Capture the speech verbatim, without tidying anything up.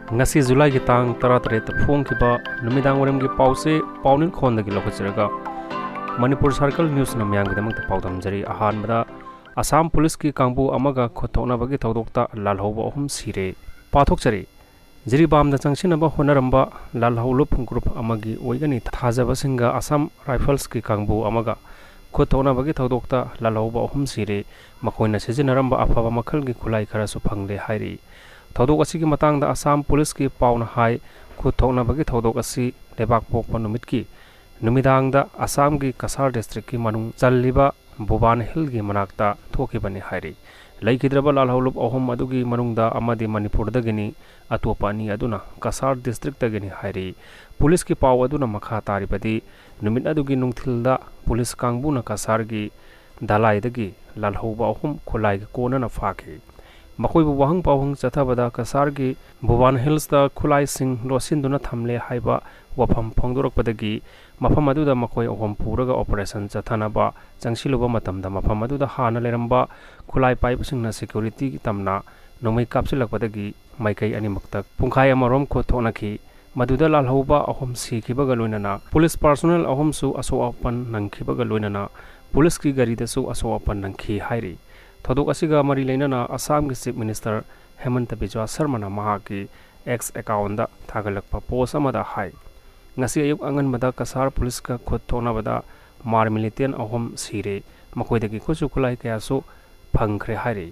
ꯉꯁꯤ ꯖꯨꯂꯥꯏꯒꯤ ꯇꯥꯡ ꯇꯔꯥꯇꯔꯦꯠꯇ ꯐꯣꯡꯈꯤꯕ ꯅꯨꯃꯤꯗꯥꯡ ꯋꯥꯏꯔꯝꯒꯤ ꯄꯥꯎꯁꯦ ꯄꯥꯎꯅꯤꯡꯈꯣꯟꯗꯒꯤ ꯂꯧꯈꯠꯆꯔꯒ ꯃꯅꯤꯄꯨꯔ ꯁꯥꯔꯀꯜ ꯅ꯭ꯌꯨꯁꯅ ꯃꯤꯌꯥꯝꯒꯤꯗꯃꯛꯇ ꯄꯥꯎꯗꯝꯖꯔꯤ꯫ ꯑꯍꯥꯟꯕꯗ ꯑꯁꯥꯝ ꯄꯨꯂꯤꯁꯀꯤ ꯀꯥꯡꯕꯨ ꯑꯃꯒ ꯈꯨꯠ ꯊꯣꯛꯅꯕꯒꯤ ꯊꯧꯗꯣꯛꯇ ꯂꯥꯜꯍꯧꯕ ꯑꯍꯨꯝ ꯁꯤꯔꯦ꯫ ꯄꯥꯊꯣꯛꯆꯔꯤ꯫ ꯖꯤꯔꯤꯕꯥꯝꯗ ꯆꯪꯁꯤꯟꯅꯕ ꯍꯣꯠꯅꯔꯝꯕ ꯂꯥꯜꯍꯧꯂꯨꯞ ꯒ꯭ꯔꯨꯞ ꯑꯃꯒꯤ ꯑꯣꯏꯒꯅꯤ ꯊꯥꯖꯕꯁꯤꯡꯒ ꯑꯁꯥꯝ ꯔꯥꯏꯐꯜꯁꯀꯤ ꯀꯥꯡꯕꯨ ꯑꯃꯒ ꯈꯨꯠ ꯊꯣꯛꯅꯕꯒꯤ ꯊꯧꯗꯣꯛꯇ ꯂꯥꯜꯍꯧꯕ ꯑꯍꯨꯝ ꯁꯤꯔꯦ꯫ ꯃꯈꯣꯏꯅ ꯁꯤꯖꯤꯟꯅꯔꯝꯕ ꯑꯐꯕ ꯃꯈꯜꯒꯤ ꯈꯨꯠꯂꯥꯏ ꯈꯔꯁꯨ ꯐꯪꯂꯦ ꯍꯥꯏꯔꯤ꯫ ꯊꯧꯗꯣꯛ ꯑꯁꯤꯒꯤ ꯃꯇꯥꯡꯗ ꯑꯁꯥꯝ ꯄꯨꯂꯤꯁꯀꯤ ꯄꯥꯎꯅ ꯍꯥꯏ, ꯈꯨꯠ ꯊꯣꯛꯅꯕꯒꯤ ꯊꯧꯗꯣꯛ ꯑꯁꯤ ꯂꯩꯕꯥꯛꯄꯣꯛꯄ ꯅꯨꯃꯤꯠꯀꯤ ꯅꯨꯃꯤꯗꯥꯡꯗ ꯑꯁꯥꯝꯒꯤ ꯀꯁꯥꯔ ꯗꯤꯁꯇ꯭ꯔꯤꯛꯀꯤ ꯃꯅꯨꯡ ꯆꯜꯂꯤꯕ ꯚꯨꯕꯥꯟ ꯍꯤꯜꯒꯤ ꯃꯅꯥꯛꯇ ꯊꯣꯛꯈꯤꯕꯅꯤ ꯍꯥꯏꯔꯤ꯫ ꯂꯩꯈꯤꯗ꯭ꯔꯕ ꯂꯥꯜꯍꯧꯂꯨꯞ ꯑꯍꯨꯝ ꯑꯗꯨꯒꯤ ꯃꯅꯨꯡꯗ ꯑꯃꯗꯤ ꯃꯅꯤꯄꯨꯔꯗꯒꯤꯅꯤ, ꯑꯇꯣꯞꯄ ꯑꯅꯤ ꯑꯗꯨꯅ ꯀꯁꯥꯔ ꯗꯤꯁꯇ꯭ꯔꯤꯛꯇꯒꯤꯅꯤ ꯍꯥꯏꯔꯤ꯫ ꯄꯨꯂꯤꯁꯀꯤ ꯄꯥꯎ ꯑꯗꯨꯅ ꯃꯈꯥ ꯇꯥꯔꯤꯕꯗꯤ, ꯅꯨꯃꯤꯠ ꯑꯗꯨꯒꯤ ꯅꯨꯡꯊꯤꯜꯗ ꯄꯨꯂꯤꯁ ꯀꯥꯡꯕꯨꯅ ꯀꯁꯥꯔꯒꯤ ꯗꯂꯥꯏꯗꯒꯤ ꯂꯥꯜꯍꯧꯕ ꯑꯍꯨꯝ ꯈꯨꯠꯂꯥꯏꯒ ꯀꯣꯟꯅꯅ ꯐꯥꯈꯤ꯫ ꯃꯈꯣꯏꯕꯨ ꯋꯥꯍꯪ ꯄꯥꯎꯍꯪ ꯆꯠꯊꯕꯗ ꯀꯁꯥꯔꯒꯤ ꯚꯨꯕꯥꯟ ꯍꯤꯜꯁꯇ ꯈꯨꯠꯂꯥꯏꯁꯤꯡ ꯂꯣꯠꯁꯤꯟꯗꯨꯅ ꯊꯝꯂꯦ ꯍꯥꯏꯕ ꯋꯥꯐꯝ ꯐꯣꯡꯗꯣꯔꯛꯄꯗꯒꯤ ꯃꯐꯝ ꯑꯗꯨꯗ ꯃꯈꯣꯏ ꯑꯍꯨꯝ ꯄꯨꯔꯒ ꯑꯣꯄꯔꯦꯁꯟ ꯆꯠꯊꯅꯕ ꯆꯪꯁꯤꯜꯂꯨꯕ ꯃꯇꯝꯗ ꯃꯐꯝ ꯑꯗꯨꯗ ꯍꯥꯟꯅ ꯂꯩꯔꯝꯕ ꯈꯨꯠꯂꯥꯏ ꯄꯥꯏꯕꯁꯤꯡꯅ ꯁꯦꯀ꯭ꯌꯨꯔꯤꯇꯤ ꯇꯝꯅ ꯅꯣꯡꯃꯩ ꯀꯥꯞꯁꯤꯜꯂꯛꯄꯗꯒꯤ ꯃꯥꯏꯀꯩ ꯑꯅꯤꯃꯛꯇ ꯄꯨꯡꯈꯥꯏ ꯑꯃꯔꯣꯝ ꯈꯨꯠ ꯊꯣꯛꯅꯈꯤ꯫ ꯃꯗꯨꯗ ꯂꯥꯜꯍꯧꯕ ꯑꯍꯨꯝ ꯁꯤꯈꯤꯕꯒ ꯂꯣꯏꯅꯅ ꯄꯨꯂꯤꯁ ꯄꯥꯔꯁꯣꯅꯦꯜ ꯑꯍꯨꯝꯁꯨ ꯑꯁꯣꯛ ꯑꯄꯟ ꯅꯪꯈꯤꯕꯒ ꯂꯣꯏꯅꯅ ꯄꯨꯂꯤꯁꯀꯤ ꯒꯥꯔꯤꯗꯁꯨ ꯑꯁꯣꯛ ꯑꯄꯟ ꯅꯪꯈꯤ ꯍꯥꯏꯔꯤ꯫ ꯊꯧꯗꯣꯛ ꯑꯁꯤꯒ ꯃꯔꯤ ꯂꯩꯅꯅ ꯑꯁꯥꯝꯒꯤ ꯆꯤꯐ ꯃꯤꯅꯤꯁꯇꯔ ꯍꯦꯃꯟꯇ ꯕꯤꯖ꯭ꯋꯥ ꯁꯔꯃꯅ ꯃꯍꯥꯛꯀꯤ ꯑꯦꯛꯁ ꯑꯦꯀꯥꯎꯟꯗ ꯊꯥꯒꯠꯂꯛꯄ ꯄꯣꯁ ꯑꯃꯗ ꯍꯥꯏ, ꯉꯁꯤ ꯑꯌꯨꯛ ꯑꯉꯟꯕꯗ ꯀꯁꯥꯔ ꯄꯨꯂꯤꯁꯀ ꯈꯨꯠ ꯊꯣꯛꯅꯕꯗ ꯃꯥꯔ ꯃꯤꯂꯤꯇꯦꯟ ꯑꯍꯨꯝ ꯁꯤꯔꯦ, ꯃꯈꯣꯏꯗꯒꯤ ꯈꯨꯠꯁꯨ ꯈꯨꯠꯂꯥꯏ ꯀꯌꯥꯁꯨ ꯐꯪꯈ꯭ꯔꯦ ꯍꯥꯏꯔꯤ꯫